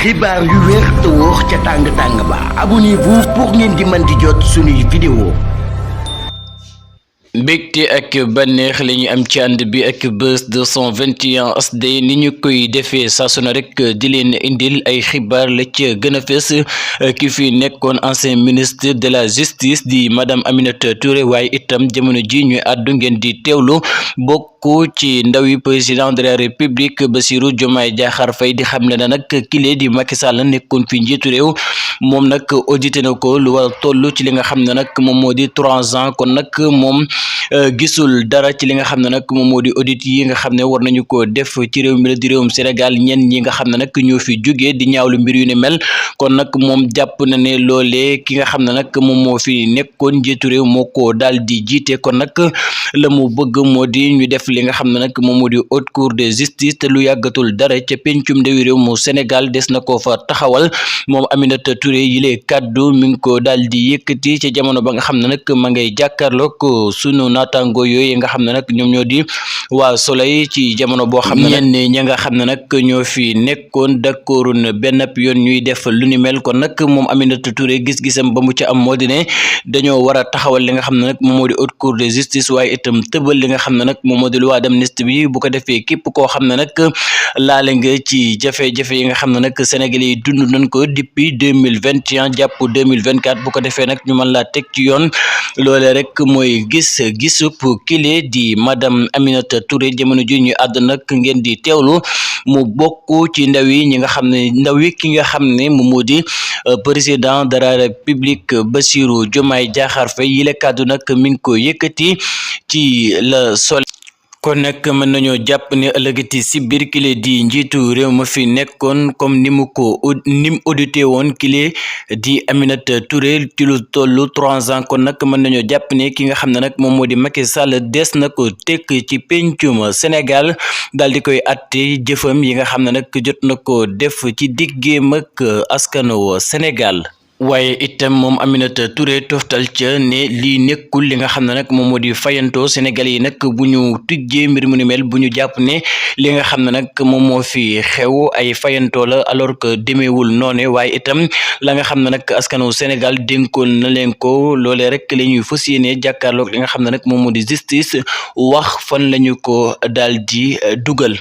xibaar yu wér te wóor ca tàng ba abonnez-vous pour ngeen di mën di jot suñuy vidéo. mbégte ak bànneex la ñu am ci ànd bi ak Buzz 221 HD ni ñu koy defee saa su ne rek di leen indil ay xibaar la ca gën a fees ki fi nekkoon ancien ministre de la justice di madame Aminata Touré waaye itam jamono ji ñuy àddu ngeen di teewlu bokk ci ndawi président de la république Bassirou Diomaye Diakhar Faye di xamle na nag kile di Macky Sall nekkoon fi njiitu réew moom nag audité na ko lu war a toll ci li nga xam ne nag moom moo di 3 ans kon nag moom gisul dara ci li nga xam ne nag moom moo di audit yi nga xam ne war nañu ko def ci réew mi la di réewum Sénégal ñenn ñi nga xam ne nag ñoo fi jugee di ñaawlu mbir yu ne mel kon nag moom jàpp na ne loolee ki nga xam ne nag moom moo fi nekkoon njiitu réew moo ko daal di jiite kon nag la mu bëgg moo di ñu def li nga xam ne nag moom moo di haute cour de justice te lu yàggatul dara ca pencum ndawi réew mu Sénégal des na ko fa taxawal moom Aminata Touré yile kaddu mi ngi ko daal di yëkkati ca jamono ba nga xam ne nag ma ngay jàkkaarloog sunu naataango yooyu nga xam ne nag ñoom ñoo di waa Soleil ci jamono boo xam ne ñenn ña nga xam ne nag ñoo fi nekkoon d'accordun benn yoon ñuy def lu ni mel kon nag moom Aminata Touré gis-gisam ba mu ca am moo di ne dañoo war a taxawal li nga xam ne nag moom moo di haute cour de justice waaye itam tëbal li nga xam ne nag moom moo di loi d'amnistie bi bu ko defee képp koo xam ne nag laale nga ci jafe-jafe yi nga xam ne nag Sénégalais yi dund nañ ko depuis 2021 jàpp 2024 bu ko defee nag ñu mën laa teg ci yoon loole rek mooy gisub kile di madame Aminata Touré jamono ji ñu àdd nag ngeen di teewlu mu bokk ci ndaw yi ñi nga xam ne ndaw yi ki nga xam ne moom moo di président de la république Bassirou Diomaye Diakhar Faye yile kàddu nag mi ngi ko yëkkati ci la Soleil kon nag mën nañoo jàpp ne ëllëgati si biir kile di njiitu réew ma fi nekkoon comme ni mu audité woon kile di Aminata Touré ci lu tollu 3 ans kon nag mën nañoo jàpp ne ki nga xam ne nag moom moo di Macky Sall des na ko tekk ci pencum Sénégal daal di koy atte jëfam yi nga xam ne nag jot na ko def ci diggeem ak askanu Sénégal. waaye itam moom Aminata Touré toftal ca ne lii nekkul li nga xam ne nag moom moo di fayantoo Sénégalais yi nag bu ñu tijjee mbir mu ni mel bu ñu jàpp ne li nga xam ne nag moom moo fi xew ay fayantoo la alors que demeewul noone waaye itam la nga xam ne nag askanu Sénégal dénkoon na leen ko loolee rek la ñuy fas yéene jàkkaarloog li nga xam ne nag moom moo di justice wax fan lañu ko daal di dugal.